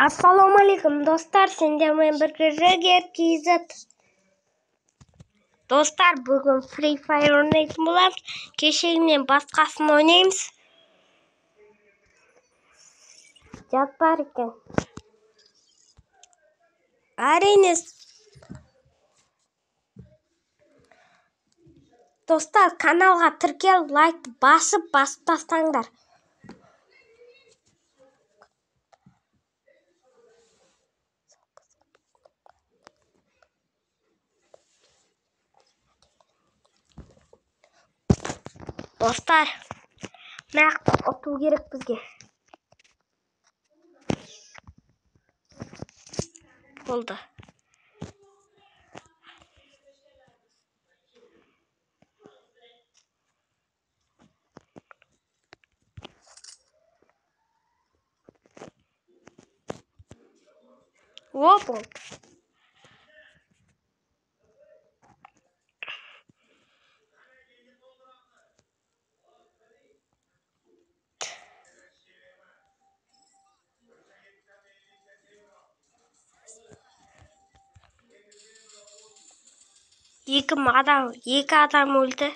Ассалаумағалейкум, достар, сендермен бірге Жігер KZ. Достар, бүгін Free Fire ойнайтын боламыз. Кешегінен басқасын ойнаймыз. Жат бар екен. Әрине, достар, каналға тіркеліп, лайкты басып тастаңдар. Достар, нақты ұту керек бізге. Болды. О, болды. Екі адам өлді.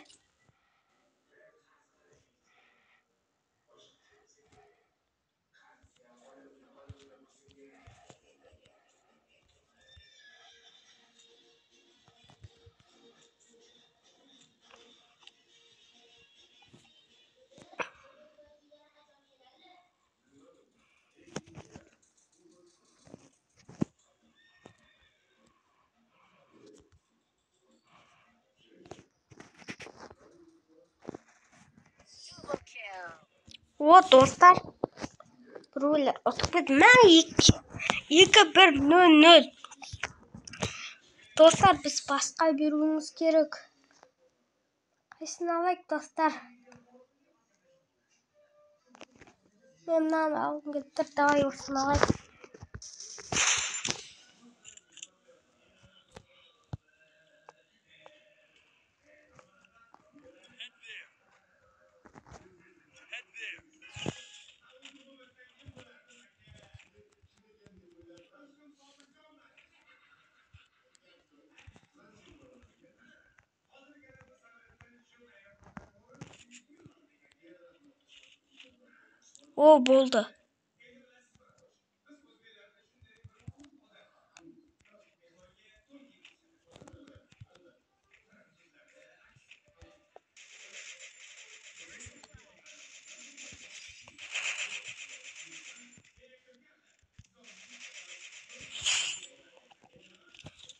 О, достар, біреулер ұтып кетті. Мә, 2-1, 0-0. Достар, біз басқа беруіміз керек. Қайсыны алайық, достар? Мен мынаны алғым келіп тұр. Давай осыны алайық. О, болды.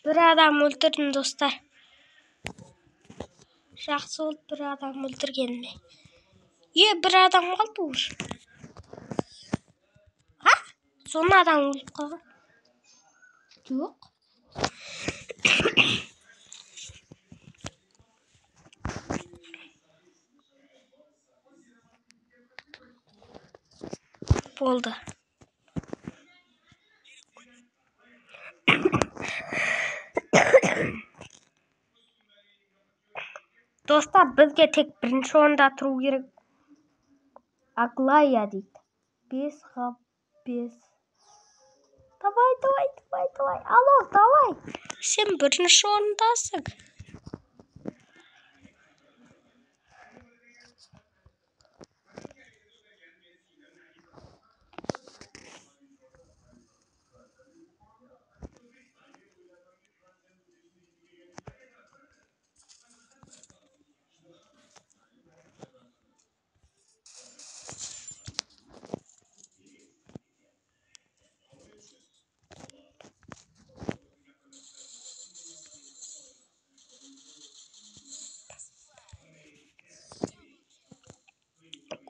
Бір адам өлтірдім, достар. Жақсы болды бір адам өлтіргеніме. Бір адам қалды уже. Соны адам өліп қалған. Жоқ. Болды. Достар, бізге тек бірінші орында тұру керек. Аглая дейді. 5Х5. Давай, давай, давай, давай. Алло, давай. Сен бірінші орындасың.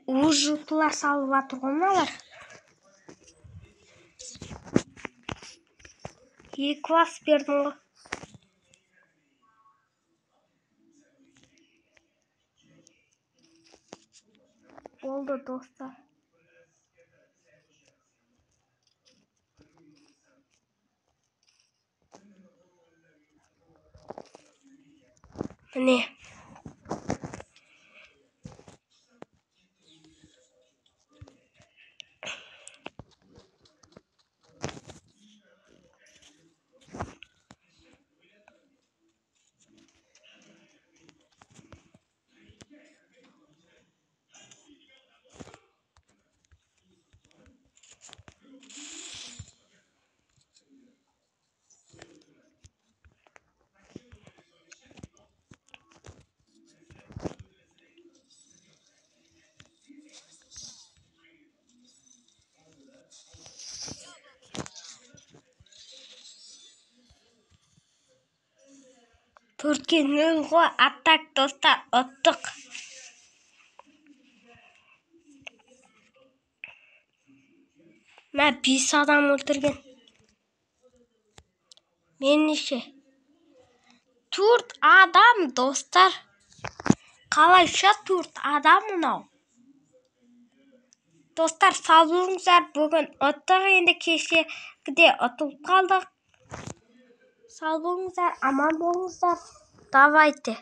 Ұжытылар салып жатыр ғой мыналар. 2 бас бердім ғой. Болды, достар. Міне. 4-0 ғой, а так, достар, ұттық. Мә, 5 адам өлтірген. Мен неше? 4 адам, достар. Қалайша 4 адам мынау? Достар, сау болыңыздар. Бүгін ұттық, енді кешегіде ұтылып қалдық. Сау болыңыздар, аман болыңыздар. Давайте.